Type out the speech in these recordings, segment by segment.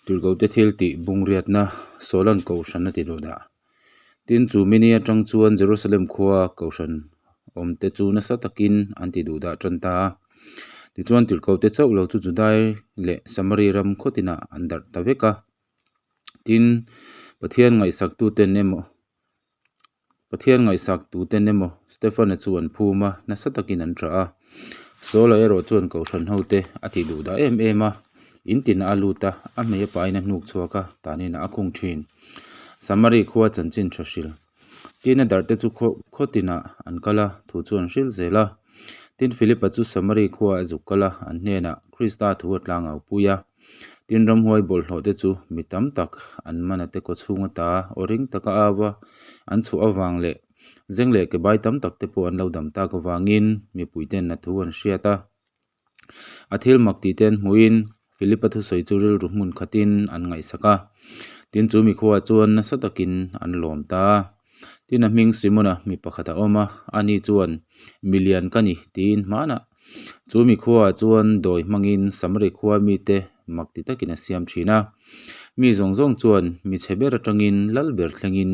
Tirhkohte thil tih bungriatna Solan Kohhran a ti duh dah. Tin, chu mini atang chuan Jerusalem khua Kohhran awmte chu nasa takin an ti duh dah tan ta a. Tichuan Tirhkohte chauh lo chu Judai leh Samari ram khaw tinah an darh ta vek a. Tin, Pathian ngaihsaktuten emaw Pathian ngaihsak tuten emaw Stefan-a chu an phum a, nasa takin an ṭah a. Saul-a erawh chuan Kohhran hote a tih duh dah em em a, in tinah a lut a, a hmei a pain a hnuk chhuak a, tanin a khung ṭhin. Samari khua chanchin ṭha hril. Tin, a darhte chu khaw khaw tinah an kal a, thu chu an hril zel a. Tin, Philipa chu Samari khuaah a zuk kal a, an hnenah Krista thu a tlangau pui a. Tin, ramhuai bawlhhlawh te chu mi tam tak an mana te kaw chhung ata aw ring taka au a, an chhuah avang leh zeng leh ke bai tam tak te pawh an lo dam tak avangin mipui ten a thu an hriat a. A thil mak tih te an hmuhin Philipa thusawi chu rilru hmun khatin an ngaihsak a. Tin, chu mikhuaah chuan nasa takin an lawm ta a. Tin, a hming Simona mi pakhat a awm a, ani chuan, Milian ka ni, tiin hmanah Chu mi khuaah chuan dawi hmangin Samari khua mite mak ti takin a siam thin a. Mi zawng zawng chuan mi chhe ber atangin lal ber thlengin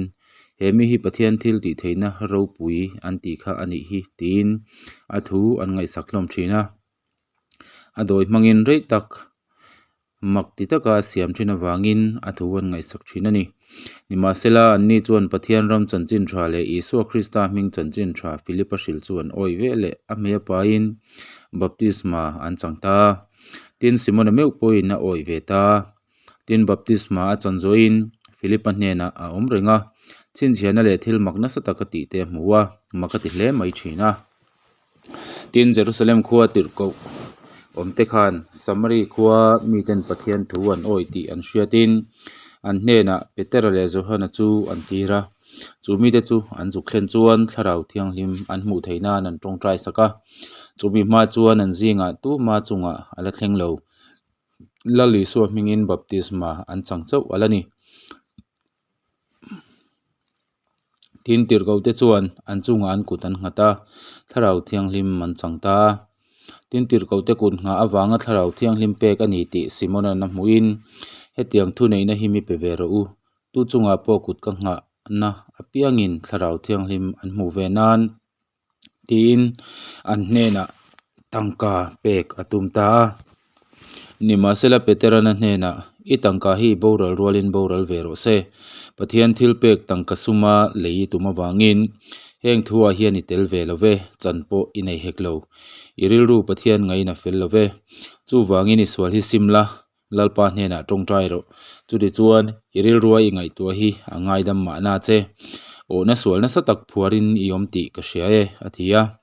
he mi hi Pathian thil tih theihna ropui an tih kha a nih hi tiin a thu an ngaihsak hlawm thin a. A dawi hmangin rei tak Mak ti taka a siam thin avangin a thu an ngaihsak thin a ni. Nimahsela, anni chuan Pathian ram chanchin tha leh Isua Krista hming chanchin tha Philipa hrilh chu an awih ve leh a hmei a pain baptisma an chang ta a. Tin, Simona meuh pawhin a awih ve ta a. Tin, baptisma a chan zawhin Philipa hnenah a awm reng a, chhinchhiahna leh thil mak nasa taka tihte a hmu a, mak a ti hle mai thin a. Tin, Jerusalem khua tirhkoh awmte khan Samari khua miten Pathian thu an awih tih an hriatin an hnenah Petera leh Johana chu an tir a. Chu mite chu an zuk thlen chuan Thlarau Thianghlim an hmuh theih nan an tawngtai sak a. Chumi hma chuan an zingah tuma chungah a la thleng lo. Lal Isua hmingin baptisma an chang chauh a la ni. Tin, tirhkohte chuan an chungah an kut an nghat a, Thlarau Thianghlim an chang ta a. Tin, tirhkohte kut nghah avanga Thlarau Thianghlim pek a ni tih Simona'n a hmuhin, Hetiang thuneihna hi mi pe ve rawh u, tu chungah pawh kut ka nghahna apiangin Thlarau Thianghlim an hmuh ve nan. Tiin an hnenah tangka pek a tum ta a. Nimahsela Peterana hnenah, I tangka hi boral rualin boral ve rawh se. Pathian thil pek tangka suma lei i tum avangin heng thuah hian i tel ve lo ve, chan pawh i nei hek lo. I rilru Pathian ngain a fel lo ve. Chuvangin i sual hi sim la, Lalpa hnenah tawngtai rawh. Chutichuan, i rilrua i ngaihtuah hi a ngaidam mahna che. Awhna sual nasa tak phuarin i awm tih ka hria e, a ti a.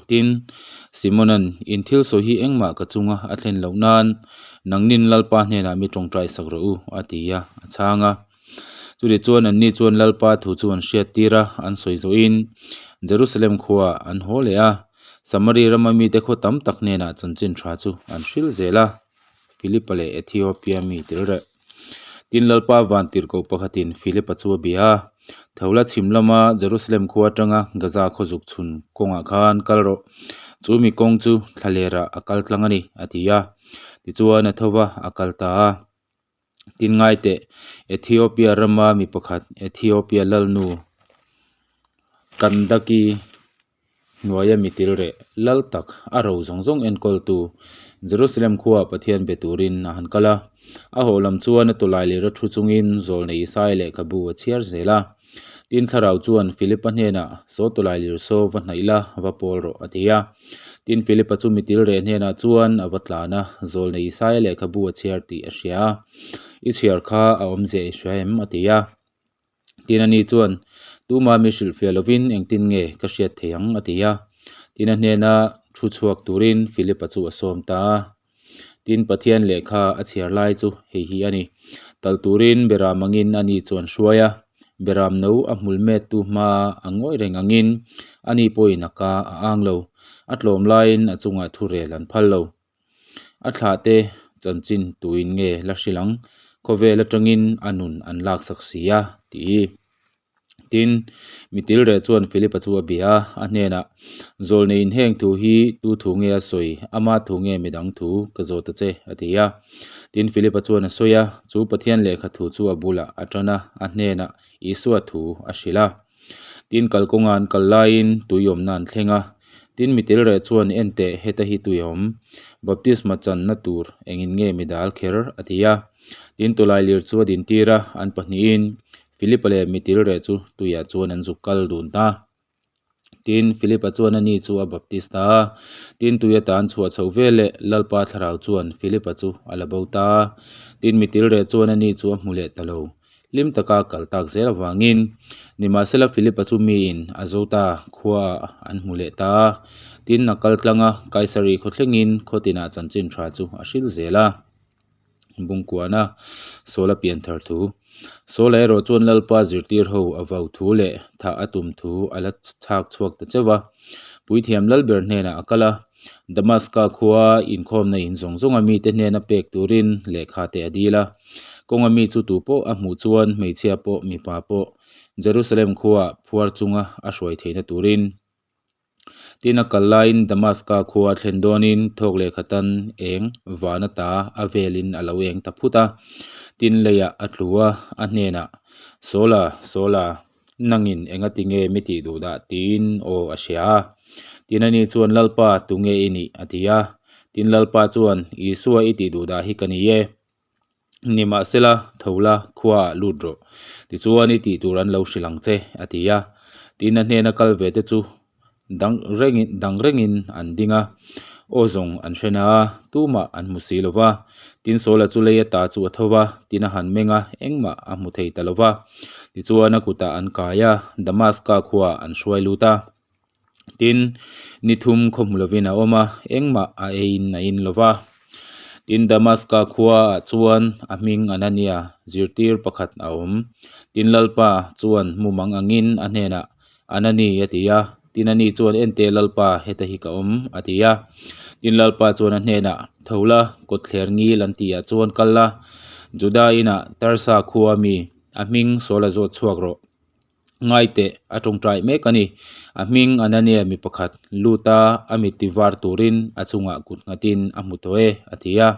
Tin, Simona'n, In thil sawi hi engmah ka chunga a thlen loh nan, nangnin Lalpa hnenah mi tawngtai sak rawh u, a ti a, a chhang a. Chutichuan, anni chuan Lalpa thu chu an hriattir a, an sawi zawhin Jerusalem khuaah an haw leh a. Samari rama mite khaw tam tak hnenah chanchin tha chu an hril zel a. Philipa leh Ethiopia mi tel reh. Tin, Lalpa van tirhkoh pakhatin Philipa chu a bia a, Thola chhim lama Jerusalem khua atanga Gaza khaw zuk chhun kawngah khan kal rawh, chu mi kawng chu thlalerah a kal tlang a ni, a ti a. Tichuan a tho va, a kal ta a. Tin ngai teh, Ethiopia rama mi pakhat, Ethiopia lalnu Kandaki hnuaia mi til reh lal tak a ro zawng zawng enkawltu Jerusalem khuaah Pathian be turin a han kal a. A haw lam chuan a tawlai leh ra thu chungin Zawlnei Isaia lehkhabu a chhiar zel a. Tin thlarau chuan Philipa hnenah, Saw tawlai lir saw va hnaih la, va pawl rawh, a ti a. Tin Philipa chu mi til reh hnenah chuan a va tlan a, Zawlnei Isaia lehkhabu a chhiar tih a hria a. I chhiar kha a awmzia i hria em? a ti a. Tin ani chuan, Tuma mi hrilhfiah lovin engtin nge ka hriat thei ang? a ti a. Tin a hnena thu chhuak turin Philipa chu a sawm ta a. Tin Pathian lehkha a chhiar lai chu hei hi a ni, Tal turin Beram angin ani chu an hruai a, Beram no a hmul mettu hma a ngawi reng angin ani pawhin a ka a ang lo, a tlawm laiin a chungah thurel an phal lo. A thlah te chanchin tuin nge la hrilh ang? Khawvel atangin a nun an laksak si a, ti. Tin, mi tilreh chuan Philipa chu a bia a, a hnenah, Zawlneiin heng thu hi tu thu nge a sawi? Ama thu nge midang thu? Ka zawt a che, a ti a. Tin, Philipa chuan a sawi a, chu Pathian lehkha thu chu a bulah a tan a, a hnenah Isua thu a hrilh a. Tin, kalkawnga an kal laiin tui awmna an thleng a. Tin, mi tilreh chuan, Enteh, heta hi tui a awm. Baptisma channa tur engin nge mi dal kher? a ti a. Tin, tawlailir chu a dintir a, an pahnihin Philipa leh mi tilreh chu tuiah chuan an zuk kal dun ta. Tin, Philipa chuan ani chu a baptist ta a. Tin, tui atan chhuah chhoh vel leh Lalpa thlarau chuan Philipa chu a la bo ta a. Tin, mi tilreh chuan ani chu a hmu leh ta lo. Hlim taka kal tak zel avangin, nimahsela Philipa chu miin a zo ta khuaah an hmu leh ta a. Tin, a kal tlang a, Kaisari khaw thlengin khaw tinah chanchin tha chu a hril zel a. Bungkuana Saula pian thar thu. Saula erawh chuan Lalpa zirtir ho a vau thu leh thah a tum thu a la chhak chhuak ta cheuh a. Puithiam Lalber hnenah a kal a, Damaska khua inkhawmna in zawng zawnga mite hnena pek turin lehkha te a dil a. Kawnga mi chu tu pawh a hmuh chuan hmeichhia pawh mipa pawh Jerusalem khuaah phuar chunga a hruai theihna turin Tin a kal laiin Damaska khua a thlen dawnin thawk leh khatan eng van ata a velin a lo eng ta phut a. Tin leiah a tlu a, a hnenah, Sawla, Sawla, nangin engati nge mi tih duh dah? tiin aw a hria a. Tin ani chuan, Lalpa, tunge i nih? a ti a. Tin Lalpa chuan, Isua i tih duh dah hi ka ni e. Nimahsela, tho la, khuaah lut rawh. Tichuan i tih tur an lo hrilh ang che, a ti a. Tin a hnena kal ve te chu dang rengin dang rengin an ding a, aw zawng an hre na a, tumah an hmu si lo va. Tin Saula chu lei ata chu a tho va, tin a han meng a, engmah a hmu thei ta lo va. Tichuan a kutah an kai a, Damaska khuaah an hruai lut a. Tin, ni thum khaw hmu lovin a awm a, engmah a eiin a in lo va. Tin, Damaska khuaah chuan a hming Anania zirtir pakhat a awm. Tin, Lalpa chuan mumang angin a hnenah, Anani, a ti a. Tin, ani chuan, Enteh Lalpa, heta hi ka awm, a ti a. Tin, Lalpa chuan a hnenah, Tho la, kawtthler ngil an tihah chuan kal la, Juda inah Tarsa khua mi a hming Saula zawt chhuak rawh. Ngai teh, a tawngtai mek a ni. A hming Anania mi pakhat lut a, a mit ti var turin a chungah kut nghatin a hmu tawh e, a ti a.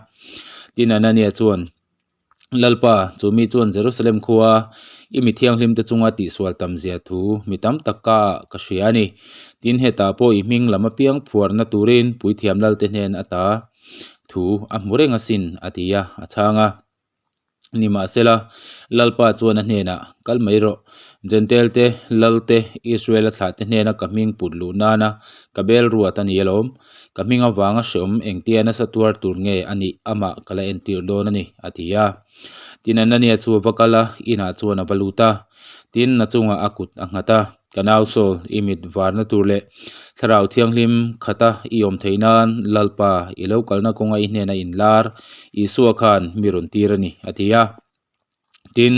Tin, Anania chuan, Lalpa, chu mi chuan Jerusalem khua i mi thianghlimte chunga tihsual tam zia thu mi tam tak ka ah ka hria a ni. Tin, hetah pawh i hming lam apiang phuarna turin puithiam lalte hnen ata thu a hmu reng asin, a ti a, a chhang a. Nimahsela, Lalpa chuan a hnenah, Kal mai rawh, Jentail te, Lal te, Israel-a thlah te hnena ka hming put luh nana ka bel ruat a ni alawm. Ka hming avanga hreawm engtia nasa tuar tur nge a nih amah ka la entir dawn a ni, a ti a. Tin, Anania chu a va kal a, inah chuan a va lut a. Tin, a chungah a kut a nghat a. Ka nau Saul, i mit varna tur leh Thlarau Thianghlim khata i awm theih nan Lalpa, i lo kalna kawnga i hnena inlar Isua khan mi rawn tir a ni, a ti a. Tin,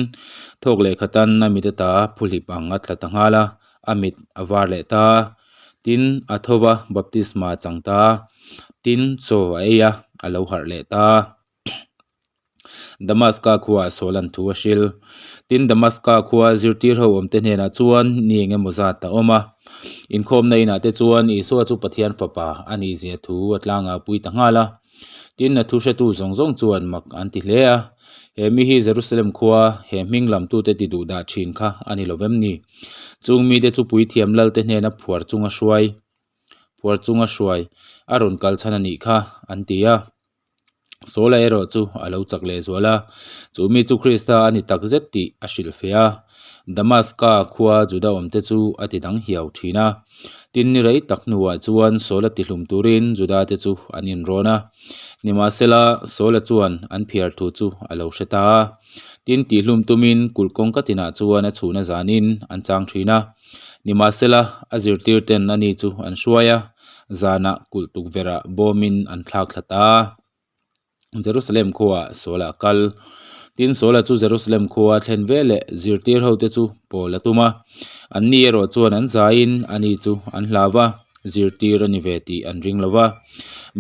thawk leh khatan a mit ata phuhlip ang a tla ta nghal a, a mit a var leh ta. Tin, a tho va, baptisma a chang ta. Tin, chaw a ei a, a lo harh leh ta. Damaska khuaah Saul an thu a hril. Tin, Damaska khua zirtir ho awmte hnenah chuan ni eng emaw zat a awm a. Inkhawmna inah te chuan Isua chu Pathian Fapa a nih zia thu a tlangah pui ta nghal a. Tin, a thu hretu zawng zawng chuan mak an ti hle a. He mi hi Jerusalem khua he hming lamtute ti duh dah thin kha a ni lo vem ni? Chung mite chu puithiam lalte hnena phuar chunga hruai phuar chunga hruai a rawn kal chhan a nih kha, an ti a. Saula erawh chu a lo chak leh zual a, chu mi chu Krista a ni tak zet tih a hrilh fe a. Damaska khua Juda awmte chu a ti dang hiau thin a. Tin ni rei tak hnuah chuan Saula tihlum turin Juda te chu an inrawn a. Nimahsela, Saula chuan an phiar thu chu a lo hre ta a. Tin tihlum tumin kulh kawngka tinah chuan a chhuna zanin an chang thin a. Nimahsela, a zirtirten ani chu an hruai a. Zanah kulh tukverhah bawmin an thlak thla ta. Jerusalem khuaah Saula a kal. Tin, Saula chu Jerusalem khua a thlen veleh zirtir hote chu pawl a tum a. Anni erawh chuan an zaiin ani chu an hlau va, zirtir a ni ve tih an ring lo va.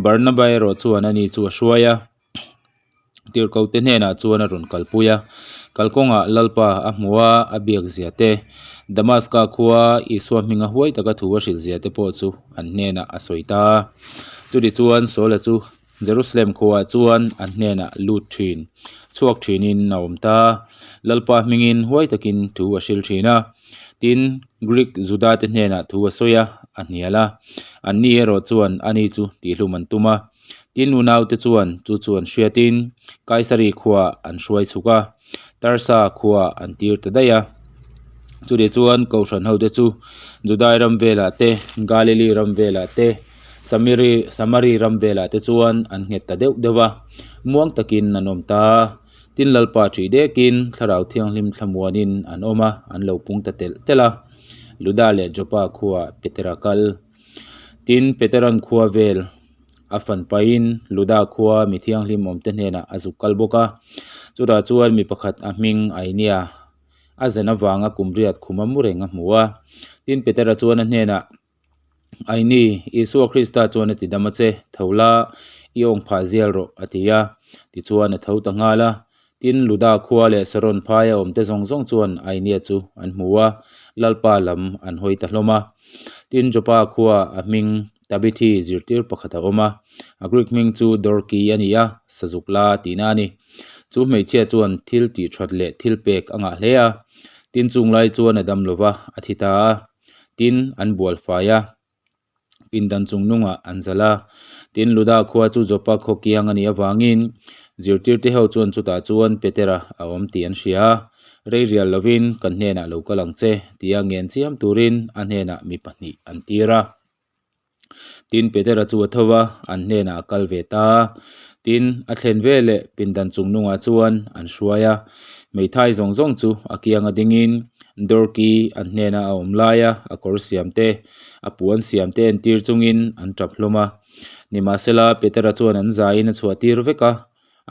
Barnaba erawh chuan ani chu a hruai a. Tirhkohte hnenah chuan a rawn kalpui a. Kalkawngah Lalpa a hmu a, a biak zia te, Damaska khua Isua hminga huai taka thu a hrilh zia te pawh chu an hnenah a sawi ta a. Chutichuan Saula chu Jerusalem khuaah chuan an hnenah lut thin, chhuak thinin a awm ta. Lalpa hmingin huai takin thu a hril thin a. Tin, Greek Juda te hnenah thu a sawi a, a hnial a. Anni erawh chuan ani chu tihlum an tum a. Tin, unaute chuan chu chu an hriatin Kaisari khuaah an hruai chhuk a, Tarsa khuaah an tir ta daih a. Chutih chuan Kohhran hote chu Judai ram velah te, Galili ram velah te, Samiri Samari ram velah te chuan an nghet ta deuh deuh a, muang takin an awm ta. Tin Lalpa ṭih dekin Thlarau Thianghlim thlamuanin an awm a, an lo pung ta telh telh a. Luda leh Jopa khuaah Petera kal. Tin, Peteran khua vel a fan pahin Luda khua mi thianghlim awmte hnenah a zuk kal bawk a. Chutah chuan mi pakhat a hming Ainia a zen avanga kum riat khuma mu reng a hmu a. Tin, Petera chuan a hnenah, Aini, Isua Krista chuan a ti dam a che, tho la, i awng phah zial rawh, a ti a. Tichuan a tho ta nghal a. Tin, Luda khua leh Saron phaia awmte zawng zawng chuan Ainia chu an hmu a, Lalpa lam an hawi ta hlawm a. Tin, Jopa khua a hming Tabithi zirtir pakhat a awm a, a Greek hming chu Dorki a ni a, sazuk la tihna a ni. Chu hmeichhia chuan thil tih that leh thil pek a ngah hle a. Tin, chung lai chuan a dam lo va, a thi ta a. Tin, an bual fai a, pindan chung nungah an zalh a. Tin, Luda khua chu Jopa khaw kiang a nih avangin zirtirte ho chuan chutah chuan Petera a awm tih an hria a. Rei rial lovin kan hnenah lo kal ang che tia ngen chiam turin a hnenah mi pahnih an tir a. Tin, Petera chu a tho va, an hnenah a kal ve ta a. Tin, a thlen ve leh pindan chung nungah chuan an hruai a. Hmeithai zawng zawng chu a kianga dingin Dorki an hnena a awm laia a kawr siam te, a puan siam te entir chungin an tap hlawm a. Nimahsela, Petera chuan an zaiin a chhuah tir vek a,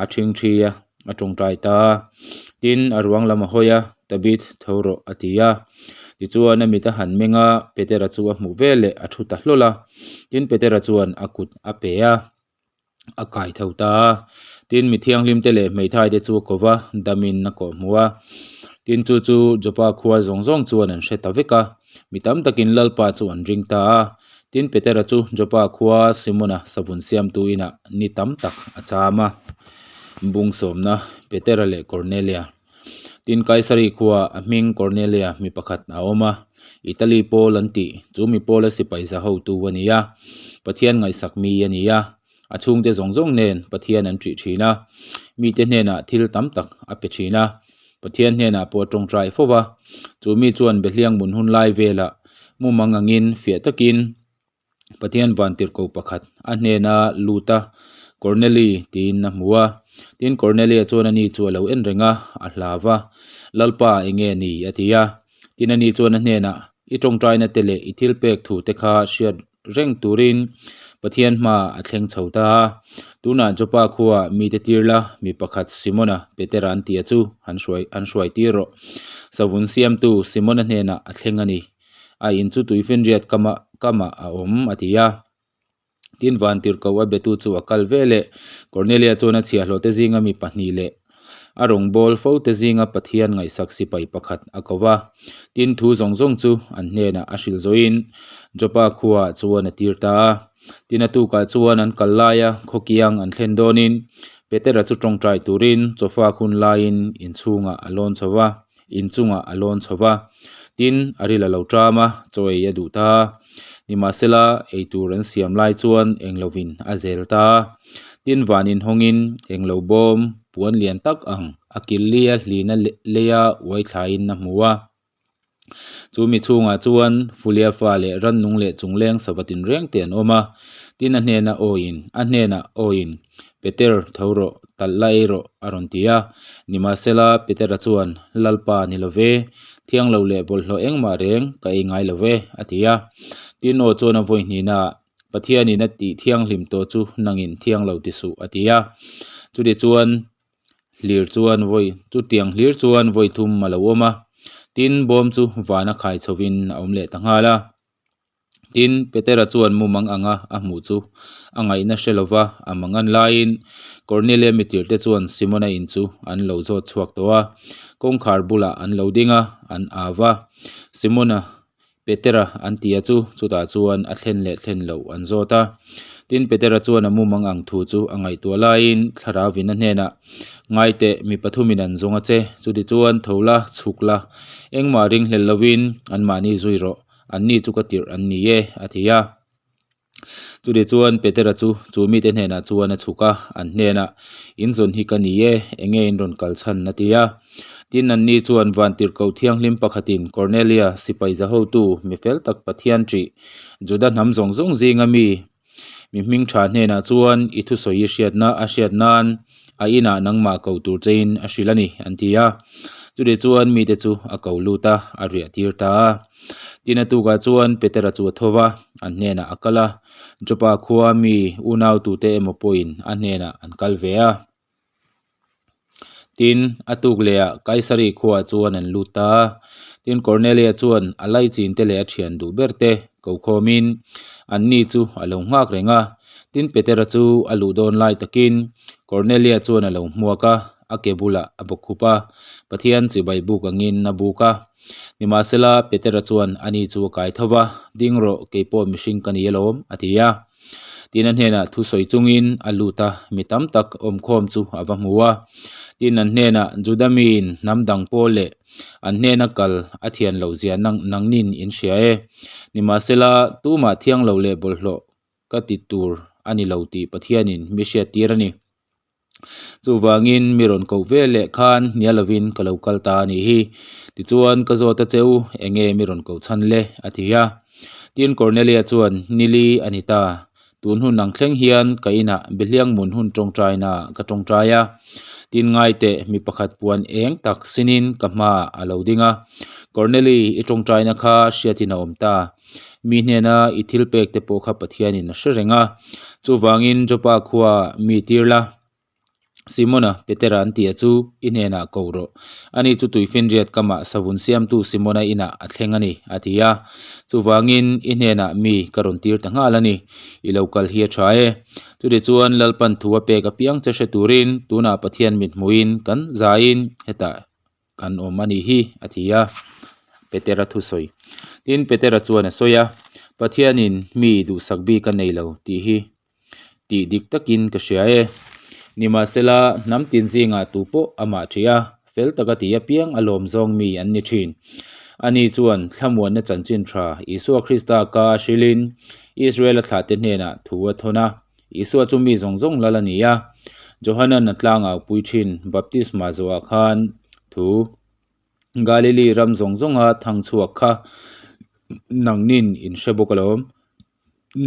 a ṭhingṭhi a, a ṭawngṭai ta a. Tin, a ruang lam a hawi a, Tabith, tho rawh, a ti a. Tichuan, a mit a han meng a, Petera chu a hmuh veleh a ṭhu ta hlawl a. Tin, Petera chuan a kut a pe a, a kai tho ta a. Tin, mi thianghlimte leh hmeithaite chu a ko va, damin a kawhhmuh a. Tin, chu chu Jopa khua zawng zawng chuan an hre ta vek a. Mi tam takin Lalpa chu an ring ta a. Tin, Petera chu Jopa khua Simona savun siamtu inah ni tam tak a cham a. Bung sawmna, Petera leh Kornelia. Tin, Kaisari khua a hming Kornelia mi pakhat a awm a. Italy pawl an tih, chu mi pawla sipai za hotu a ni a. Pathian ngaihsak mi a ni a. A chhungte zawng zawng nen Pathian an ṭih ṭhin a, mite hnenah thil tam tak a pe ṭhin a, Pathian hnenah pawh a ṭawngṭai fo va. Chu mi chuan Behliang mun hun lai velah mumang angin fiah takin Pathian vantirhko pakhat a hnena lut a, Korneli tiin a hmu a. Tin, Kornelia chuan ani chu a lo en reng a, a hlau va, Lalpa eng nge ni? a ti a. Tin, ani chuan a hnenah, I ṭawngṭaina te leh i thil pek thu te kha hriat reng turin Pathian hmaah a thleng chho ta a. Tunah Jopa khuaah mite tir la, mi pakhat Simona, Petera an tia chu han hruai an hruai tir rawh. Savun siamtu Simona hnenah a thleng a ni. A in chu tuifinriat kamah kamah a awm, a ti a. Tin, vantirhkoh a betu chu a kal ve leh. Kornelia chuan a chhiahhlawhte zinga mi pahnih leh a rawngbâwl fote zinga Pathian ngaihsak sipai pakhat a ko va. Tin, thu zawng zawng chu an hnenah a hrilh zawhin Jopa khuaah chuan a tir ta a. Tin, a tukah chuan an kal laia khaw kiang an thlen dawnin Petera chu tawngtai turin chawfak hun laiin inchhungah a lawn chho va. Inchungah a lawn chho va, tin, a ril a lo ṭam a, chaw ei a duh ta. Nimahsela, ei tur an siam lai chuan eng lovin a zel ta. Tin, van inhawngin eng lo bawm puan lian tak ang a kil lia hlina leia uai thlaiin a hmu a. Chu mi chhungah chuan Fulia fa leh rannung leh chungleng sava tinreng te an awm a. Tin, a hnena awiin, a hnenah awiin, Peter, tho rawh, talh la ei rawh, a rawn ti a. Nimahsela, Petera chuan, Lalpa, ni lo ve, thiang lo leh bawlhhlawh engmah reng ka ei ngai lo ve, a ti a. Tin aw chuan a vawi hnihnaah, Pathianin a tih thianghlim tawh chu nangin thiang lo ti suh, a ti a. Chutichuan hlir chuan vawi, chutiang hlir chuan vawi thum a lo awm a. Tin, bawm chu vana khai chhovin a awm leh ta nghal a. Tin, Petera chuan mumang anga a hmuh chu a ngaihna hre lova a mangan laiin Kornelia mitirhte chuan Simona in chu an lo zawt chhuak tawh a, kawngkhar bulah an lo ding a, an au va. Simona, Petera an ti a chu, chutah chuan a thlen leh thlen loh an zawt a. Tin, Petera chuan a mumang ang thu chu a ngaihtuah laiin Thlarauvin a hnenah, Ngai teh, mi pathumin an zawng a che, chutichuan tho la, chhuk la, engmah ringhlel lovin anmahni zui rawh. Anni chu ka tirh an ni e, a ti a. Chutih chuan Petera chu chu mite hnenah chuan a chhuk a, an hnenah, In zawn hi ka ni e, enge in rawn kal chhan? a ti a. Tin, anni chuan Vantirhkoh Thianghlim pakhatin Kornelia, sipai zahotu, mi fel tak Pathian ṭih, Juda hnam zawng zawng zinga mi, Mi hming tha hnenah chuan i thusawi i hriatna a hriat nan a inah nangmah ko tur chein a hrilh a ni, an ti a. Chutih chuan mite chu a ko lut a, a riah tir ta a. Tin a tukah chuan Petera chu a tho va, an hnenah a kal a. Joppa khua mi unau tute emaw pawhin a hnenah an kal ve a. Tin, a tuk lehah Kaisari khuaah chuan an lut ta a. Tin, Kornelia chuan a laichin te leh a thian duh ber te ko khawmin anni chu a lo nghak reng a. Tin, Petera chu a luh dawn lai takin Kornelia chuan a lo hmuak a, a ke bulah a bawkkhup a, Pathian chibai buk angin a buk a. Nimahsela, Petera chuan ani chu a kai tho va, Ding rawh, keipawh mihring ka ni alawm, a ti a. Tin a hnenah thu sawi chungin a lut a, mi tam tak awmkhawm chu a va hmu a. Tin an hnenah Juda miin hnam dang pawl leh an hnena kal a thian loh zia nangnin in hria e. Nimahsela, tumah thiang lo leh bawlhhlawh ka ti tur a ni lo tih Pathianin mi hriattir a ni. Chuvangin mi rawn koh ve leh khan hnial lovin ka lo kal ta a nih hi. Tichuan ka zawt a che u, enge mi rawn koh chhan le? a ti a. Tin Cornelia chuan, Nili a ni ta. Tun hun ang thleng hian ka inah Behliang mun hun tawngtaina ka tawngtai a. Tin ngai teh mi pakhat puan eng tak sinin ka hmaah a lo ding a. Corneli, i tawngtaina kha hriatin a awm ta. Mi hnena i thil pek te pawh kha Pathianin a hre reng a. Chuvangin Joppa khua mi tir la, Simona, Petera an tia chu i hnenah ko rawh. Ani chu tuifinriat kamah savun siamtu Simona inah a thleng a ni, a ti a. Chuvangin i hnenah mi ka rawn tir ta nghal a ni. I lo kal hi a tha e. Chutichuan Lalpan thu a pek apiang che hre turin tunah Pathian mithmuhin kan zaiin hetah kan awm a nih hi, a ti a, Petera thusawi. Tin, Petera chuan a sawi a, Pathianin mi duhsak bik a nei lo tih hi tih dik takin ka hria e. Nimahsela, hnam tin zingah tu pawh amah ṭih a, fel taka tih apiang a lawm zawng mi an ni ṭhin. Ani chuan thlamuanna chanchin ṭha Isua Krista ka a hrilhin Israel-a thlahte hnenah thu a thawn a. Isua chu mi zawng zawng lal a ni a, Johanan a tlangau pui thin baptisma zawhah khan thu Galili ram zawng zawnga thang chhuak kha nangnin in hre bawk alawm.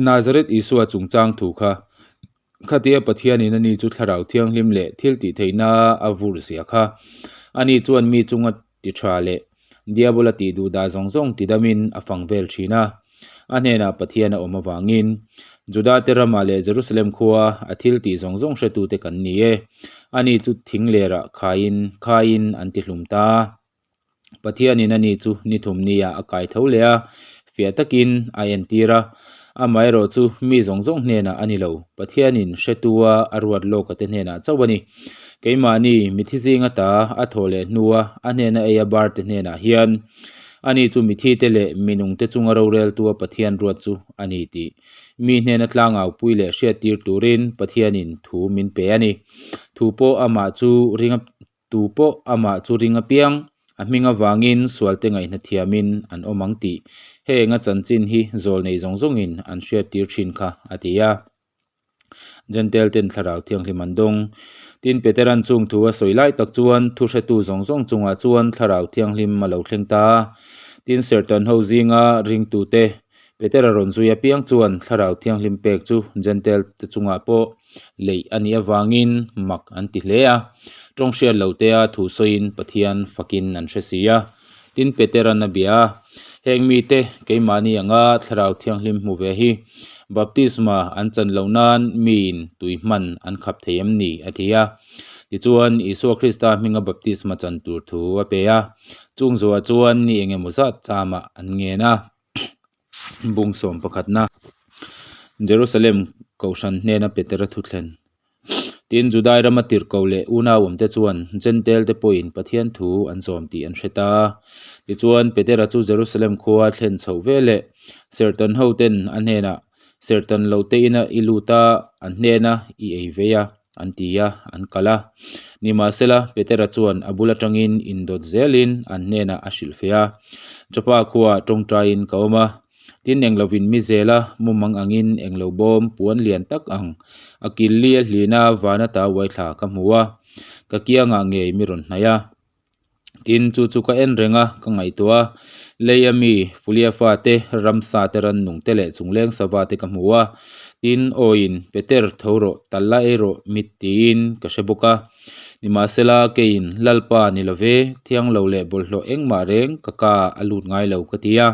Nazareth Isua chungchang thu kha khatia Pathianin ani chu Thlarau Thianghlim leh thil tih theihna a vur zia kha ani chuan mi chunga ti tha leh Diabola tih duh dah zawng zawng ti damin a fang vel thin a. A hnenah Pathian a awm avangin Judate ramah leh Jerusalem khua a thil tih zawng zawng hretute kan ni e. Ani chu thing lerah khaiin khaiin an ti hlum ta. Pathianin ani chu ni thum niah a kai tho leh a, fiah takin a entir a. Amaherawh chu mi zawng zawng hnenah a ni lo, Pathianin hretua a ruat lawka te hnenah chauh a ni. Keimahni mithi zinga ta a thawh leh hnua a hnena ei a bar te hnenah hian ani chu mithi te leh minung te chunga roreltua Pathian ruat chu a ni tih mi hnena tlangau pui leh hriattir turin Pathianin thu min pe a ni. Thu pawh amah chu ring Tu pawh amah chu ring apiang, a hming avangin sualte ngaihna thiamin an awm ang tih heng a chanchin hi zawl nei zawng zawngin an hriattir thin kha, a ti a. Jentail ten Thlarau Thianghlim an dawng. Tin, Petera'n chung thu a sawi lai tak chuan thuhretu zawng zawng chungah chuan Thlarau Thianghlim a lo thleng ta a. Tin, Serhtan ho zinga ringtute Petera rawn zui apiang chuan Thlarau Thianghlim pek chu Jentail te chungah pawh leih a nih avangin mak an ti hle a, tawng hriat lo tea thu sawiin Pathian fakin an hre si a. Tin, Petera'n a bia a, Heng mite keimahni anga Thlarau Thianghlim hmu ve hi baptisma an chan loh nan miin tui hman an khap thei em ni? a ti a. Tichuan, Isua Krista hminga baptisma chan tur thu a pe a, chung zuah chuan ni engemaw zat chamah an ngen a. Bung sawm pakhatna Jerusalem Kohhran hnena Petera thuthlen. Tin, Judai rama tirhkoh leh unau awmte chuan Jentail te pawhin Pathian thu an zawm tih an hre ta. Tichuan, Petera chu Jerusalem khua thlen chhoh veleh serhtan hoten a hnenah, Serhtan loh te ina i lut a, an hnena i ei vei a, an ti a, an kal a. Nimahsela, Petera chuan a bul atangin indawt zelin an hnenah a hrilhfeh a, Joppa khuaah tawngtaiin ka awm a, Tin, englo in mi zela mumang angin englo bawm puan lian tak ang a kil li a hlina van ata uai thla ka hmu a, ka kiangah ngei mi rawn hnaih a. Tin, chu chu ka en reng a, ka ngaihtuah a, lei a mi Fulia fate, ramsa te rannung te leh chungleng sava te ka hmu a. Tin, awiin, Peter, tho rawh, tal la ei rawh, mit tiin ka hre bawk a. Nimahsela, keiin, Lalpa ni love, thianglo leh bawlhhlawh engmah reng ka ka a lut ngai lo ka ti a.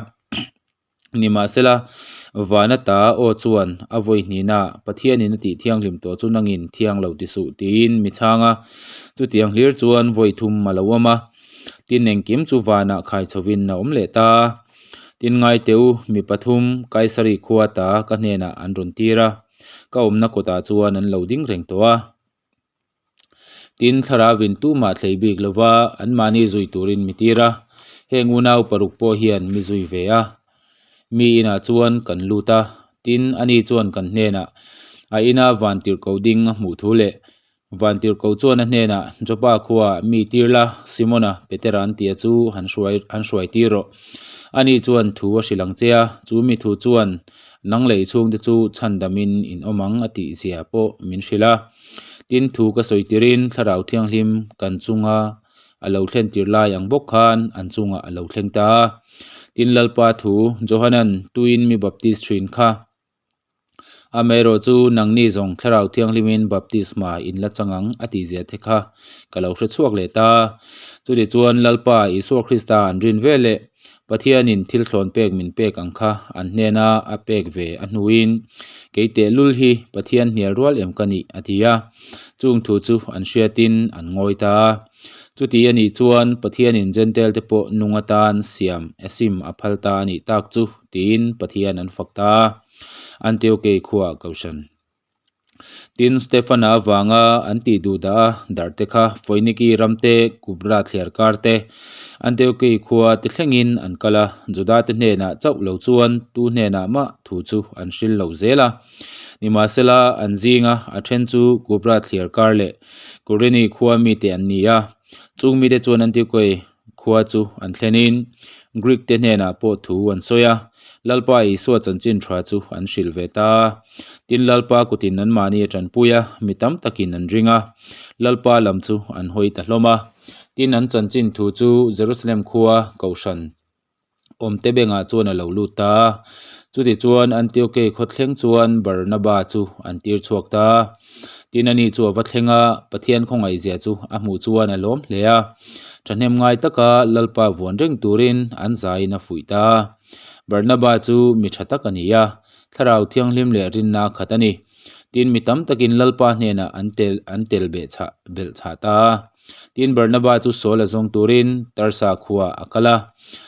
Nimahsela, van ata aw chuan a vawi hnihna Pathianin a tih thianghlim tawh chu nangin thiang lo ti suh tiin mi chhang a. Chutiang hlir chuan vawi thum a lo awm a, tin engkim chu vanah khai chhovin a awm leh ta. Tin ngai teh u, mi pathum Kaisari khua ata ka hnenah an rawn tir a, ka awmna kawtah chuan an lo ding reng tawh a. Tin, thlarau in tumah thlei bik lova anmahni zui turin mi tir a, heng unau paruk pawh hian mi zui ve a. Mi inah chuan kan lut a, tin, ani chuan kan hnenah a ina vantirhkoh ding a hmuh thu leh vantirhkoh chuan a hnenah Joppa khuaah mi tir la, Simona, Petera an tia chu han hruai han hruai tir rawh. Ani chuan thu a hrilh ang che a, chu mi thu chuan nang leh i chhungte chu chhandamin in awm ang a tih zia pawh min hrilh a. Tin, thu ka sawi tirin Thlarau Thianghlim kan chunga a lo thlen tir lai ang bawk khan an chungah a lo thleng ta a. Tin, Lalpa thu Johanan tuin mi baptis thin kha. Amaherawh chu nangni zawng Thlarau Thianghlimin baptisma in la chang ang a tih zia te kha ka lo hre chhuak leh ta. Chutichuan Lalpa Isua Krista an rin veleh Pathianin thil thlawn pek min pek ang kha an hnena a pek ve a hnuin, Kei tehlul hi Pathian hnial rual em ka nih? a ti a. Chung thu chu an hriatin an ngawi ta a. Chuti a nih chuan Pathianin Jentail te pawh nung atan siam a sim a phal ta a nih tak chu tiin Pathian an fak ta a. Antiokei khuaah Kohhran. Tin, Stefana avanga an tih duh dah a darh te kha Foiniki ram te, Kupra thliar kar te, Antiokei khua te thlengin an kal a, Juda te hnenah chauh lo chuan tu hnenah mah thu chu an hril lo zel a. Nimahsela, an zinga a then chu Kupra thliar kar leh Kurini khua mite an ni a, chung mite chuan Antiokei khua chu an thlenin Greek te hnenah pawh thu an sawi a, Lalpa Isua chanchin tha chu an hrilh ve ta. Tin, Lalpa kutin anmahni a tanpui a, mi tam takin an ring a, Lalpa lam chu an hawi ta hlawm a. Tin, an chanchin thu chu Jerusalem khua Kohhran awmte bengah chuan a lo lut ta. Chutichuan Antiokei khawthleng chuan Barnaba chu an tir chhuak ta. Tin, ani chu a va thleng a, Pathian khawngaihzia chu a hmuh chuan a lawm hle a. Thahnem ngai taka Lalpa vuan reng turin an zaiin a fuih ta. Barnaba chu mi tha tak a ni a, Thlarau Thianghlim leh rinna a khat a ni. Tin, mi tam takin Lalpa hnenah an tel an tel beh chhah belh chhah ta. Tin, Barnaba chu Saul a zawng turin Tarsa khuaah a kal a.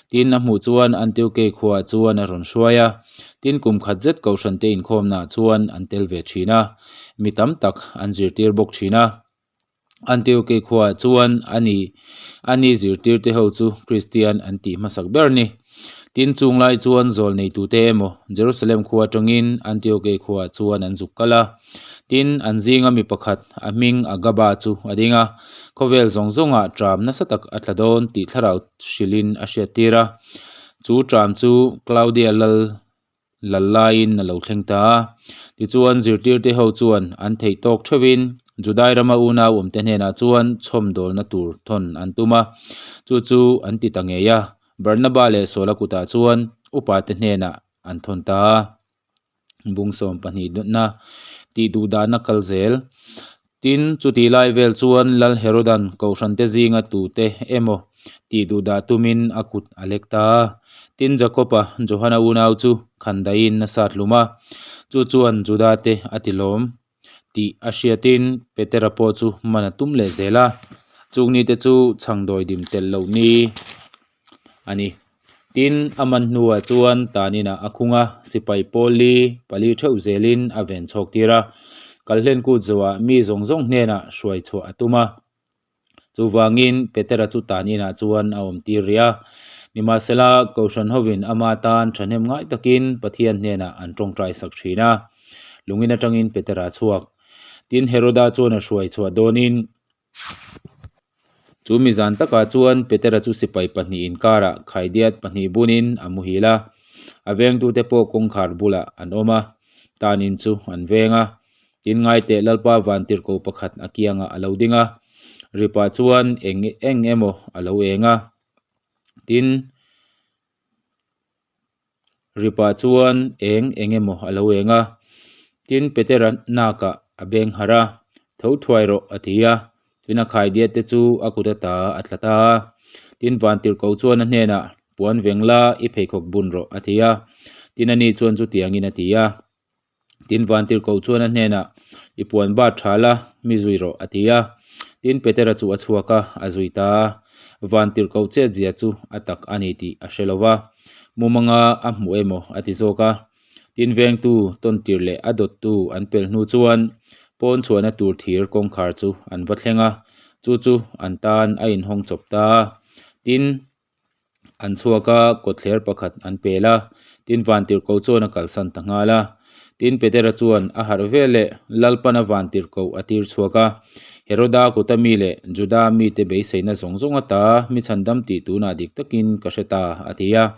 Tin, a hmuh chuan Antiokei khuaah chuan a rawn hruai a. Tin, kum khat zet Kohhrante inkhawmnaah chuan an tel ve thin a, mi tam tak an zirtir bawk thin a. Antiokei khuaah chuan ani ani zirtirte ho chu Kristian an tih hmasak ber ni. Tin, chung lai chuan zawl neitute emaw Jerusalem khua atangin Antiokei khuaah chuan an zuk kal a. Tin, an zinga mi pakhat a hming Agaba chu a ding a, khawvel zawng zawngah ṭam nasa tak a tla dawn tih thlarau hrilhin a hriattir a. Chu ṭam chu Claudia lal lal laiin a lo thleng ta a. Tichuan, zirtirte ho chuan an theih tawk theuhin Judai rama unau awmte hnenah chuan chhawmdawlna tur thawn an tum a, chu chu an ti ta ngei a. Barnaba leh Saula kutah chuan upate hnenah an thawn ta a. Bung 12 dawtna tih duh dahna kal zel. Tin, chutih lai vel chuan Lal Herodan Kohhrante zinga tute emaw tih duh dah tumin a kut a lek ta a. Tin, Jakob-a Johana unau chu khandaiin a sat hlum a, chu chuan Juda-te a ti lawm tih a hriatin Petera pawh chu man a tum leh zel a. Chung nite chu chhangdawi dim telh loh ni a ni. Tin, a man hnuah chuan tan inah a khung a, sipai pawl li, pali theuh zelin a ven chhawk tir a. Kalhlen kut zawhah mi zawng zawng hnenah hruai chhuah a tum a. Chuvangin Petera chu tan inah chuan a awm tir rih a. Nimahsela, Kohhran hovin ama tan thahnem ngai takin Pathian hnenah an tawngtai sak thin a. Lungin atangin Petera a chhuak. Tin, Heroda chuan a hruai chhuah dawnin Chu mi zan takah chuan Petera chu sipai pahnih inkarah khaidiat pahnih bunin a muhil a, a vengtute pawh kawngkhar bulah an awm a, tanin chu an veng a. Tin ngaiteh Lalpa vantirhko pakhat a kiangah a lo ding a, ripah chuan eng eng emaw a lo eng a. Tin. Ripah chuan eng eng emaw a lo eng a, tin Petera nakah a beng harh a, Tho thuai rawh a ti a, tin a khaidiat te chu a kut ata a tla ta a, tin vantirhko chuan a hnenah, Puan veng la, i pheikhawk bun rawh a ti a, tin ani chuan chutiangin a ti a. Tin, Vantirhkoh chuan a hnenah, I puan bat tha la, mi zui rawh, a ti a. Tin, Petera chu a chhuak a, a zui ta a. Vantirhkoh chetzia chu a tak a ni tih a hre lo va, mumanga a hmu emaw a ti zawk a. Tin, vengtu tawntir leh a dawttu an pel hnu chuan pawn chhuahna tur thir kawngkhar chu an va thleng a, chu chu an tan a inhawng chawp ta a. Tin, An chhuak a, kawtthler pakhat an pel a, tin vantirhkoh chuan a kalsan ta nghal a. Tin Petera chuan a harh vel leh Lalpana vantirhkoh a tir chhuak a, Heroda kuta mi leh Juda mite beiseina zawng zawng ata mi chhandam tih tunah dik takin ka hre ta, a ti a.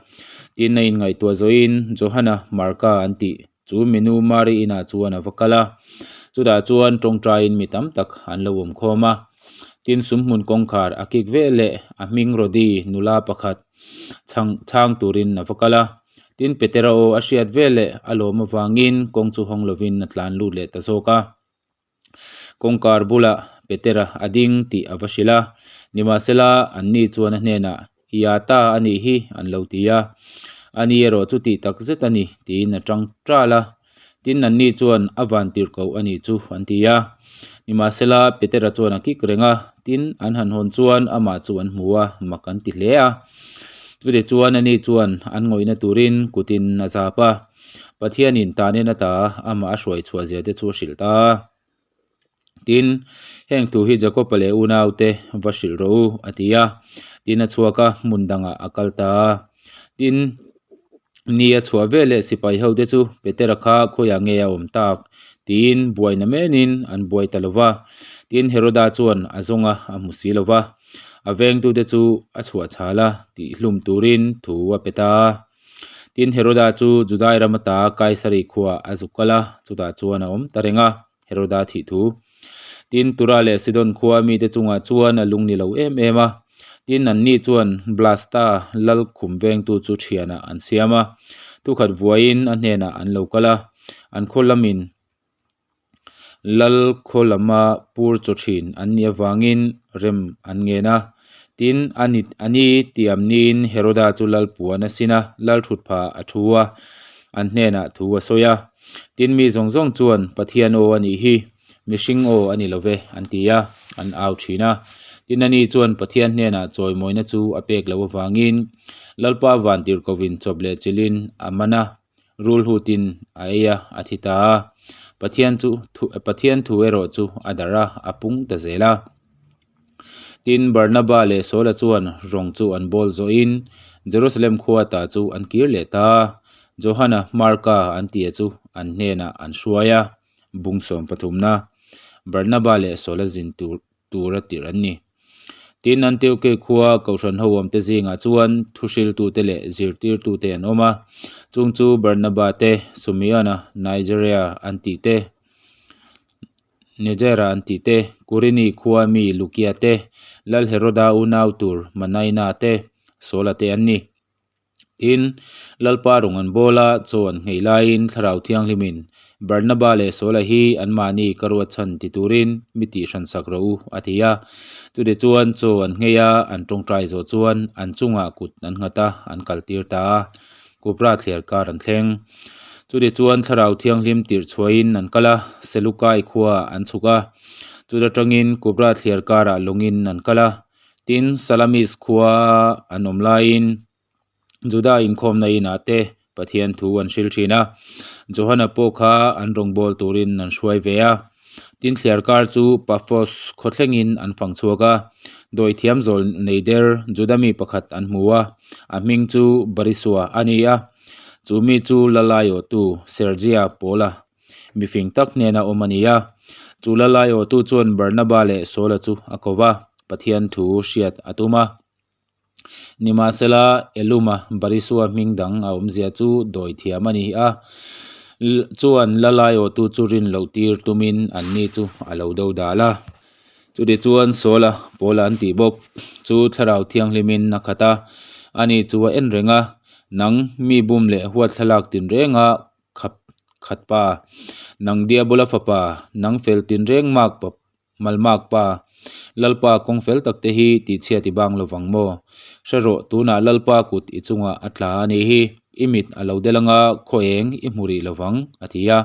Tin a inngaihtuah zawhin Johana Marka an tih chu minu Mari inah chuan a va kal a, chutah chuan tawngtaiin mi tam tak an lo awm khawm a. Tin sumhmun kawngkhar a kik ve leh a hming Rodi nula pakhat chhang chhang turin a va kal a. Tin Petera aw a hriat ve leh a lawm avangin kawng chu hawng lovin a tlan lut leh ta zawk a. Kawngkar bulah Petera a ding tih a va hrilh a, nimahsela anni chuan a hnenah, I a ta a nih hi an lo ti a, ani erawh chu tih tak zet a ni tiin a tang tal a. Tin anni chuan a van tirhkoh a nih chu an ti a, nimahsela Petera chuan a kik reng a, tin an han hawn chuan amah chu an hmu a, mak an ti hle a. Chutichuan ani chuan an ngawihna turin kutin a zap a. Pathianin tanin ata amah a hruai chhuah zia te chu a hrilh ta a. Tin, heng thu hi Jakob-a leh unaute va hrilh rawh u, a ti a. Tin, a chhuak a, hmun dangah a kal ta a. Tin, ni a chhuah ve leh sipai hote chu Petera kha khawiah nge a awm tak? tiin buaina menin an buai ta lo va. Tin, Heroda chuan a zawng a, a hmu si lo va. A vengtute chu a chhuah chhal a, tihhlum turin thu a pe ta a. Tin, Heroda chu Judai ram ata Kaisari khuaah a zuk kal a, chutah chuan a awm ta reng a, Heroda thih thu. Tin, Tura leh Sidon khua mite chungah chuan a lung ni lo em em a. Tin, anni chuan Blasta lal khum vengtu chu thianah an siam a, thukhat vuaiin a hnenah an lo kal a, an khaw lamin Lal khaw lama pur chaw thin an nih avangin rem an ngen a. Tin, a ni a ni tiam niin Heroda chu lal puan a sin a, lal thut phah a thu a, an hnenah thu a sawi a. Tin, mi zawng zawng chuan, Pathian aw a nih hi, mihring aw a ni lo ve, an ti a, an au thin a. Tin, ani chuan Pathian hnenah chawimawina chu a pek loh avangin Lalpa vantirhkohin chawp leh chilhin a man a. Rul hutin a ei a, a thi ta a. Pathian chu thu Pathian thu erawh chu a darh a, a pung ta zel a. Tin, Barnaba leh Saula chuan rawng chu an bawl zawhin Jerusalem khua ta chu an kir leh ta a. Johana Marka an tia chu an hnenah an hruai a, bung sawm pathumna Barnaba leh Saula zin tur tura tirh an ni. Tin, Antioke khua Kohhran ho awmte zingah chuan thuhriltute leh zirtirtute an awm a, chung chu Barnaba te, Sumeona, Nigeria an tih te, Nigera an tih te, Kurini khua mi Lukia te, Lal Heroda unau tur Manaina te, Saula te an ni. Tin, Lalpa rawng an bawl a, chaw an ngheih laiin Thlarau Thianghlimin Barnaba leh Saula hi anmahni ka ruat chhan ti turin mi tih hran sak rawh u, a ti a. Chutichuan chaw an ngheih a, an tawngtai zawh chuan an chungah kut an nghat a, an kaltir ta a. Kupra thliar kar an thleng. Chutichuan Thlarau Thianghlim tirh chhuahin an kal a, Selukai khuaah an chhuk a. Chuta tangin Kupra thliar karah lawngin an kal a. Tin, Salamis khua an awm laiin Juda inkhawmna inah te Pathian thu an hril thin a, Johana pawh kha an rawngbâwl turin an hruai ve a. Tin thliarkar chu Paphos khaw thlengin an fang chhuak a, dawithiam zawl nei der Juda mi pakhat an hmu a, a hming chu Barisua a ni a. Chu mi chu Lalaiawhtu Sergia Paula mifing tak hnena awm a ni a. Chu Lalaiawhtu chuan Barnaba leh Saula chu a ko va, Pathian thu hriat a tum a. Nimahsela, Eluma Barisua hming dang a awmzia chu dawi thiam a ni a, chuan la laiawhtu chu rin loh tir tumin anni chu a lo do dal a. Chutichuan Saula, Paula an tih bawk, chu Thlarau Thianghlimin a khat a, ani chu a en reng a, Nang, mi bum leh huat thlalak tinrenga khap khat pa, nang Diabola fapa, nang fel tinreng mak Malmak pa, Lalpa kawng fel tak te hi tihchhiat i bang lovang maw? Hre rawh, tunah Lalpa kut i chungah a tla a nih hi, i mit a lo del anga khaw eng i hmu rih lovang, a ti a.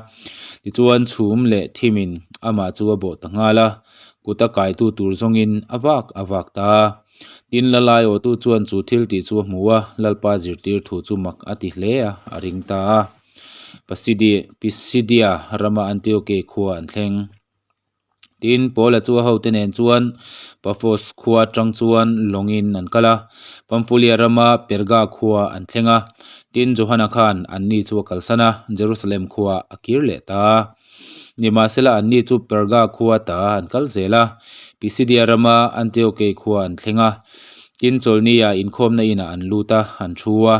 Tichuan chhum leh thimin amah chu a bawh ta nghal a, kut a kaitu tur zawngin a vak a vak ta a. Tin, Lalai awtu chuan chu thil tih chu a hmu a, Lalpa zirtir thu chu mak a ti hle a, a ring ta a. Pisidia rama Antioke khua an thleng. Tin, Paula chu a hote nen chuan Paphos khua atang chuan lawngin an kal a, Pamphulia rama Perga khua an thleng a. Tin, Johana khan anni chu a kalsan a, Jerusalem khua a kir leh ta. Nimahsela anni chu Perga khua ta an kal zel a, Pisidia rama Antiokei khua an thleng a. Tin, chawlhnia inkhawmna inah an lut a, an thu a.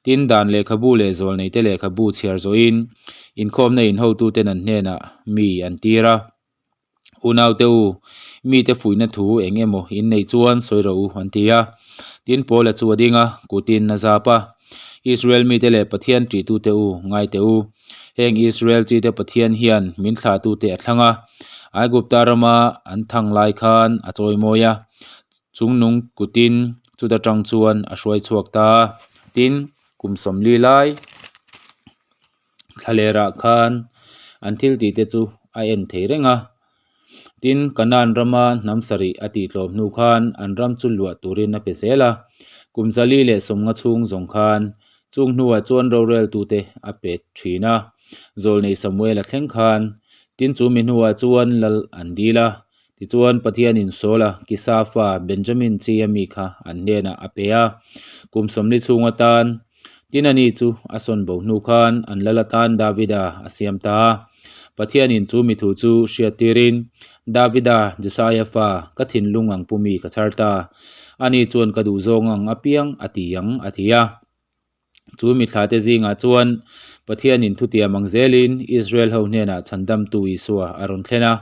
Tin, dan lehkhabu leh zawlneite lehkhabu chhiar zawhin inkhawmna inhotuten an hnenah mi an tir a. Unaute u, mite fuihna thu eng emaw in nei chuan sawi rawh u, an ti a. Tin, Paula chu a ding a, kutin a zap a. Israel mite leh Pathian ṭihtute u, ngaite u. Heng Israel chite Pathian hian min thlahtute a thlang a, Aigupta rama an thang lai khan a chawimawi a. Chungnung kutin chuta tang chuan a hruai chhuak ta a, tin, kum 40 lai thlalerah khan an thil tih te chu a en thei reng a. Tin, Kanaan rama hnam sarih a tih tlawm hnu khan an ram chu luah turin a pe zel a, kum 450 chhung zawng khan chung hnuah chuan roreltute a pe thin a, Zawlnei Samuel a thleng khan tin chu mi hnuah chuan lal an dil a, Tichuan, Pathianin Saula, Kisa fa, Benjamin chi a mi kha an hnenah a pe a, kum 40 chhung atan tin ani chu a sawn bo hnu khan an lal atan Davida a siam ta a. Pathianin chu mi thu chu hriat tirin, Davida, Jesaia fa, ka thinlung ang pumi ka chhar ta. Ani chuan ka duhzawng ang apiang a ti ang, a ti a. Chu mithlate zingah chuan Pathianin thutiam ang zelin Israel ho hnenah chhandamtu Isua a rawn thlen a.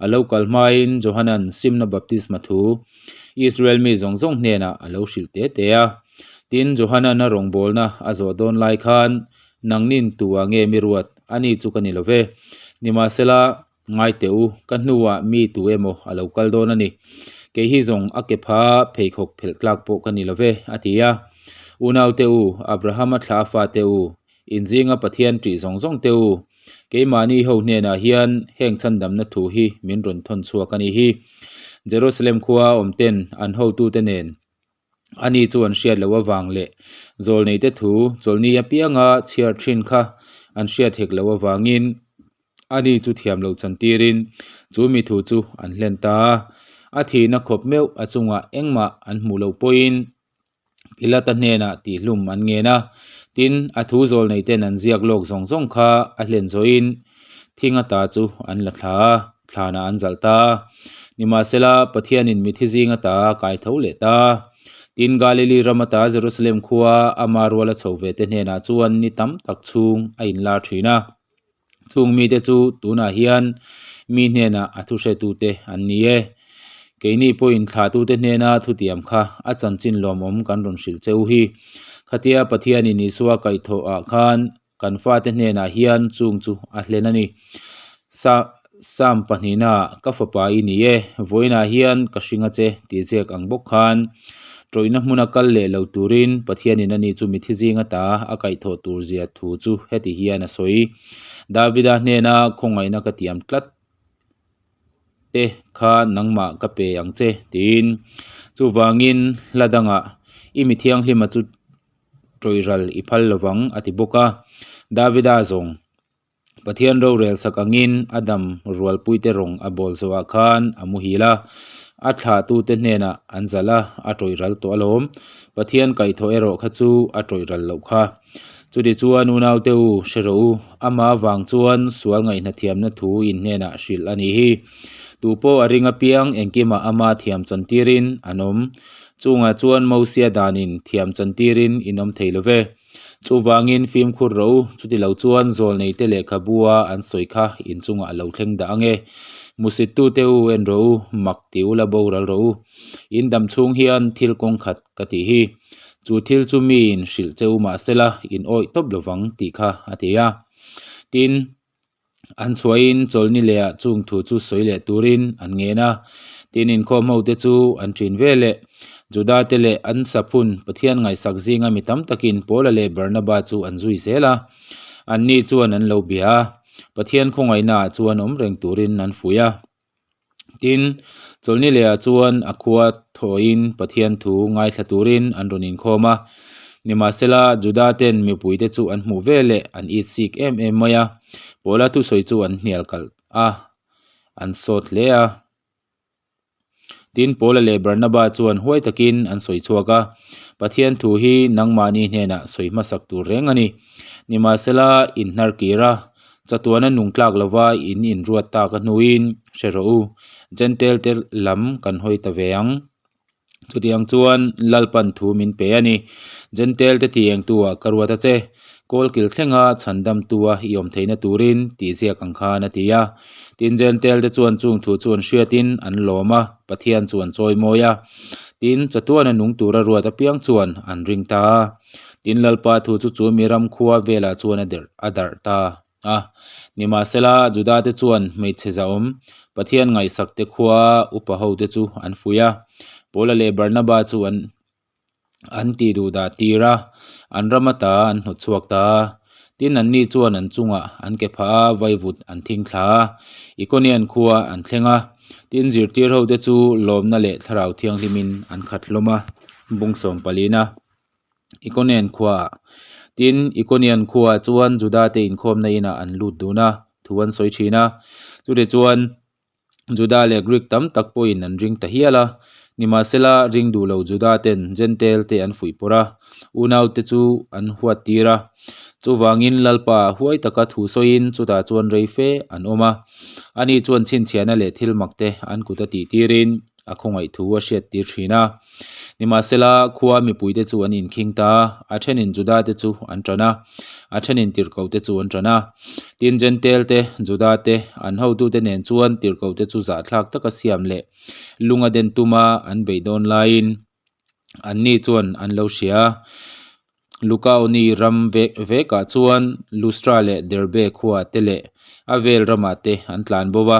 A lo kal hmain Johanan simna baptisma thu Israel mi zawng zawng hnenah a lo hrilh te te a. Tin, Johanan a rawngbawlna a zawh dawn lai khan, Nangnin tua nge mi ruat? Ani chu ka ni lo ve. Nimahsela, Ngai teh u, ka hnuah mi tu emaw a lo kal dawn a ni. Kei hi zawng a ke pha pheikhawk phelh tlak pawh ka ni lo ve, a ti a. Unaute u, Abrahama thla a fate u, inzinga Pathian ṭih zawng zawng te u, keimahni ho hnenah hian heng chhandamna thu hi min rawn thawn chhuak a ni hi. Jerusalem khua awmten an hotute nen Ani chu an hriat loh avang leh zawlneite thu chawlhni apianga chhiar thin kha an hriat hek loh avangin ani chu thiam loh chantirin chu mi thu chu an hlen ta a. A thihna khawp meuh a chungah engmah an hmuh loh pawhin Pilata hnenah tihhlum an ngen a. Tin, a thu zawlneiten an ziak lawk zawng zawng kha a hlen zawhin thinga ta chu an la thla a. Thlanah an zalh ta. Nimahsela, Pathianin mithi zing ata a kai tho leh ta. Tin, Galili ram ata Jerusalem khua ama ruala chho ve te hnenah chuan ni tam tak chhung a inlar thin a. Chung mite chu tunah hian mi hnenah a thuhretute an ni e. Keini pawhin thlahtute hnena thutiam kha a chanchin lawmawm kan rawn hrilh che u hi. Khatia Pathianin Isua kaihthawhah khan Kan fate hnenah hian chung chu a hlen a ni. Sa Sam pahnihna ka fapa i ni e, vawiinah hian ka hring a che tih ziak ang bawk khan tawihna hmuna kal leh lo turin Pathianin ani chu mithi zing ata a kaihthawh tur zia thu chu heti hian a sawi. Davida hnena khawngaihna ka tiam tlat te kha nangmah ka pe ang che tiin. Chuvangin hla dangah i mithianghlima chu. Ṭawihral i phal lovang, a ti bawk a. Davida zawng, Pathian rorel sak angin a dam rualpuite rawng a bawl zawhah khan a muhil a, a thlahtute hnenah an zalh a, a ṭawihral tawh alawm. Pathian kaihthawh erawh kha chu a ṭawihral loh kha. Chutichuan unaute u, hre rawh u, amah avang chuan sual ngaihnathiamna thu in hnenah hrilh a nih hi. Tupawh a ring apiang engkimah ama thiam chantirin an awm. Chungah chuan Mosia danin thiam chantirin in awm thei lo ve. Chuvangin fimkhur rawh u, chuti lo chuan zawlneite lehkhabua an sawi kha in chungah a lo thleng dah ange. Musittute u en rawh u, mak ti ula boral rawh u. In dam chhung hian thil kawng khat ka tih hi. Chu thil chu miin hrilh che u mahsela in awih tawp lovang tih kha a ti a. Tin. An chhuahin chawlhni lehah chung thu chu sawi leh turin an ngen a, tin inkhawm hote chu an ṭin ve leh. Juda te leh an saphun Pathian ngaihsak zinga mi tam takin Paula leh Barnaba chu an zui zel a, anni chuan an lo bia a, Pathian khawngaihnaah chuan awm reng turin an fuih a. Tin, chawlhni lehah chuan a khua thawhin Pathian thu ngaithla turin an rawn inkhawm a. Nimahsela, Juda ten mipuite chu an hmuh ve leh an it sik em em mai a, Paula thusawi chu an hnial kalh a, an sawt hle a. Tin, Paula leh Barnaba chuan huai takin an sawi chhuak a, Pathian thu hi nangmahni hnenah sawi hmasak tur reng a ni. Nimahsela, inhnar kir a, Chatuana nung tlak lova in inruat tak a hnuin hre rawh u, Jentail te lam kan hawi ta ve ang. Chutiang chuan Lalpan thu min pe a ni. Jentail te ti eng tu ah ka ruat a che, Kawlkil thlenga chhandam tu a i awm theihna turin tih ziak ang khan a ti a. Tin Jentail te chuan chung thu chu an hriatin an lawm a, Pathian chu an chawimawi a. Tin, chatuana nung tura ruat apiang chuan an ring ta a. Tin, Lalpa thu chu chu mi ram khua velah chuan a derh a darh ta a. Nimahsela, Judate chuan hmeichhe zahawm, Pathian ngaihsakte khua upa hote chu an fuih a. Paula leh Barnaba chu an an tih duh dah tir a, an ram ata an hnawt chhuak ta a. Tin, anni chuan an chungah an ke phah a, vaivut an thing thla a, Ikonian khua an thleng a. Tin, zirtir hote chu lawmna leh thlarau thianghlimin an khat hlawm a, bung sawm palina. Ikonian khuaah. Tin, Ikonian khuaah chuan Judate inkhawmna inah an lut dun a, thu an sawi thin a. Chutichuan, Juda leh Greek tam tak pawhin an ring ta hial a. Nimahsela, ring duh lo Judaten Jentail te an fuih pawrh a, unaute chu an huat tir a. Chuvangin Lalpa huai taka thu sawiin chutah chuan rei fe an awm a. Ani chuan chhinchhiahna leh thil makte an kut a tih tirin, a khawngaih thu a hriat tir thin a. Nimahsela, khua mipuite chu an inkhing ta a, a thenin Judate chu an tan a, a thenin tirhkohte chu an tan a. Tin, Jentail-te, Judate, an hotute nen chuan tirhkohte chu zahthlak taka siam leh lung a den tuma an beih dawn laiin anni chuan an lo hria a. Lukaoni ram vek vekah chuan Lustra leh Derbe khuaah te leh a vel ramah te an tlan bo a,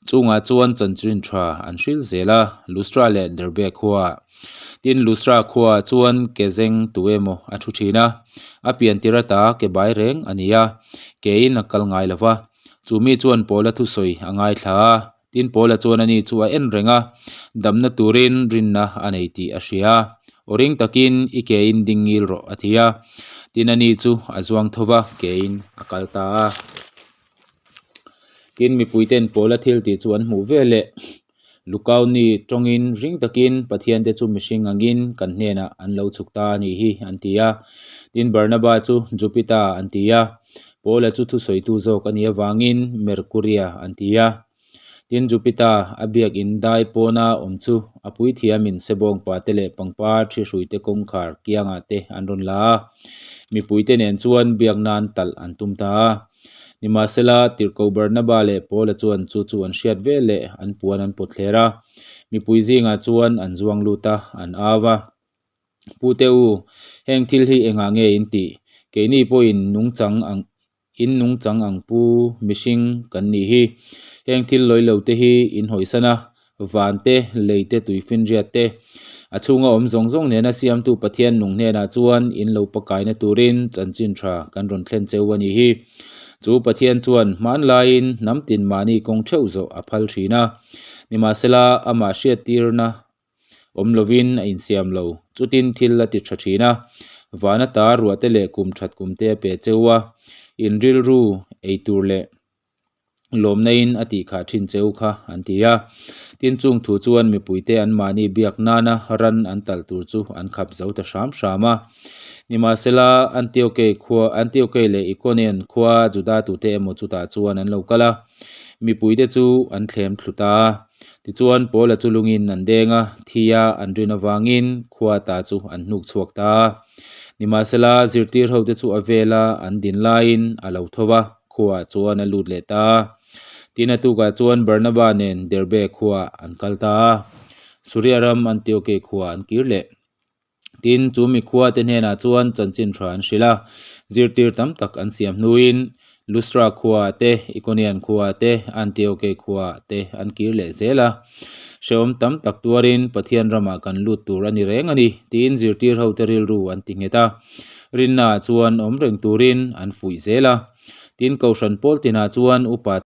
chungah chuan chanchin tha an hril zel a, Lustra leh Derbe khuaah. Tin, Lustra khuaah chuan ke zeng tu emaw a thu thin a, a pian tir ata ke bai reng a ni a, kein a kal ngai lo va. Chu mi chuan Paula thusawi a ngaithla a, Tin, Paula chuan ani chu a en reng a, damna turin rinna a nei tih a hria a. Aw ring takin i kein ding ngil rawh a ti a. Tin, ani chu a zuang tho va, kein a kal ta a. Tin, mipuiten Paula thil tih chu an hmuh ve leh Lukauni tawngin ring takin Pathiante chu mihring angin kan hnenah an lo chhuk ta a nih hi an ti a. Tin, Barnaba chu Jupita an ti a. Paula chu thusawitu zawk a nih avangin Merkuria an ti a. Tin, Jupiter a biakin dai pawna awm chu a puithiamin sebawngpa te leh pangpar ṭhihruite kawngkhar kiangah te an rawn la a. Mipuite nen chuan biak nan talh an tum ta a. Nimahsela, Tirhkoh Barnaba leh Paula chuan chu chu an hriat ve leh an puan an pawt thler a. Mipui zingah chuan an zuang lut a, an au a. Pute u, heng thil hi engah nge in tih? Keini pawhin nungchang ang in nungchang ang pu mihring kan nih hi. Heng thil lawi lo te hi in hawisan a, van te, lei te, tuifinriat te, a chhunga awm zawng zawng nena siamtu Pathian nung hnenah chuan in lo pakaina turin chanchin tha kan rawn thlen cheu a nih hi. Chu Pathian chuan hmanlaiin hnam tin mahni kawng theuh zawh a phal thin a. Nimahsela, amah hriattirna awm lovin a insiam lo. Chutin thil a ti tha thin a. Van ata ruahte leh kum that kumte a pe cheu a, in rilru ei tur leh lawmna in a tih khah thin cheu kha an ti a. Tin chung thu chuan mipuite anmahni biak nana ran an talh tur chu an khap zo ta hram hram a. Nimahsela, Antiokei khua, Antiokei leh Ikonian khua Juda tute emaw chutah chuan an lo kal a, mipuite chu an thlem thlu ta a. Tichuan, Paula chu lungin an deng a, thia an rin avangin khua ta chu an hnuk chhuak ta a. Nimahsela, zirtir hote chu a vela an din laiin a lo tho va, khuaah chuan a lut leh ta a. Tin, a tukah chuan Barnaba nen Derbe khuaah an kal ta a, Suria ram Antiokei khuaah an kir leh. Tin, chu mikhuate hnenah chuan chanchin tha an hrilh a, zirtir tam tak an siam hnuin Lustra khuaah te, Ikonian khuaah te, Antiokei khuaah te an kir leh zel a. Hrehawm tam tak tuarin Pathian ramah kan lut tur a ni reng a ni, tiin zirtir hote rilru an ti nghet a. Rinnaah chuan awm reng turin an fuih zel a. Tin, Kohhran pawl tinah chuan upa.